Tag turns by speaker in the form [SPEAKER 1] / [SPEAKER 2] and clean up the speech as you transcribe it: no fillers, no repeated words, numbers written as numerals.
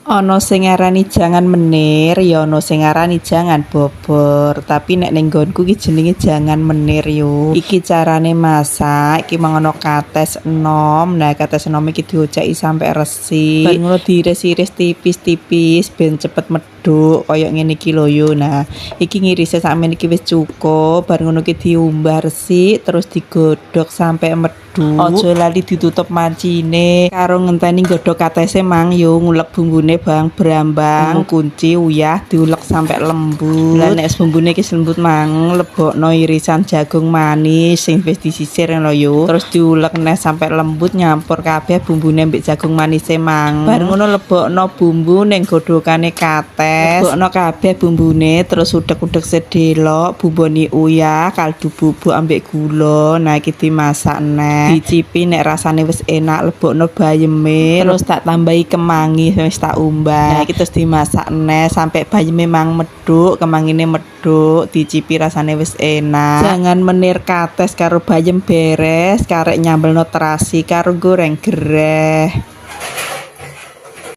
[SPEAKER 1] Ana sing ngarani jangan menir, ya ana sing ngarani jangan bobor. Tapi nek ning nggonku iki jenenge jangan menir yo. Iki carane masak, iki mang ana kates enom. Nah, kates enom iki dioceki sampe resik. Bar ngono diiris-iris tipis-tipis ben cepet medhuk kaya ngene iki lho yo. Nah, iki ngirise sakmene iki wis cukup. Bar ngono ki diumbah resik terus digodhog sampe medhuk. Aja lali ditutup mancine karo ngenteni godhog katese mang yo, ngulek bumbune bawang brambang, kunci, uyah, diulek sampe lembut. Lah, nek bumbune iki lembut mang, lebokno irisan jagung manis sing wis disisir lho yo. Terus diulek neh sampe lembut, nyampur kabeh bumbune mbek jagung manise mang. Bar ngono lebokno bumbu ning godhogane kates. Lebokno kabeh bumbune, terus udek-udek sedelok, bumboni uyah, kaldu bubuk ambek gula. Nah, iki dimasak neh. Dicipi, nek rasane wis enak lebokno bayeme, terus tak tambahi kemangi wis tak umbah. Nah, iki terus dimasak neh sampe bayeme mang medhuk, kemangine medhuk, dicipi rasane wis enak. Jangan menir kates karo bayem beres, karek nyambelno terasi karo goreng gereh.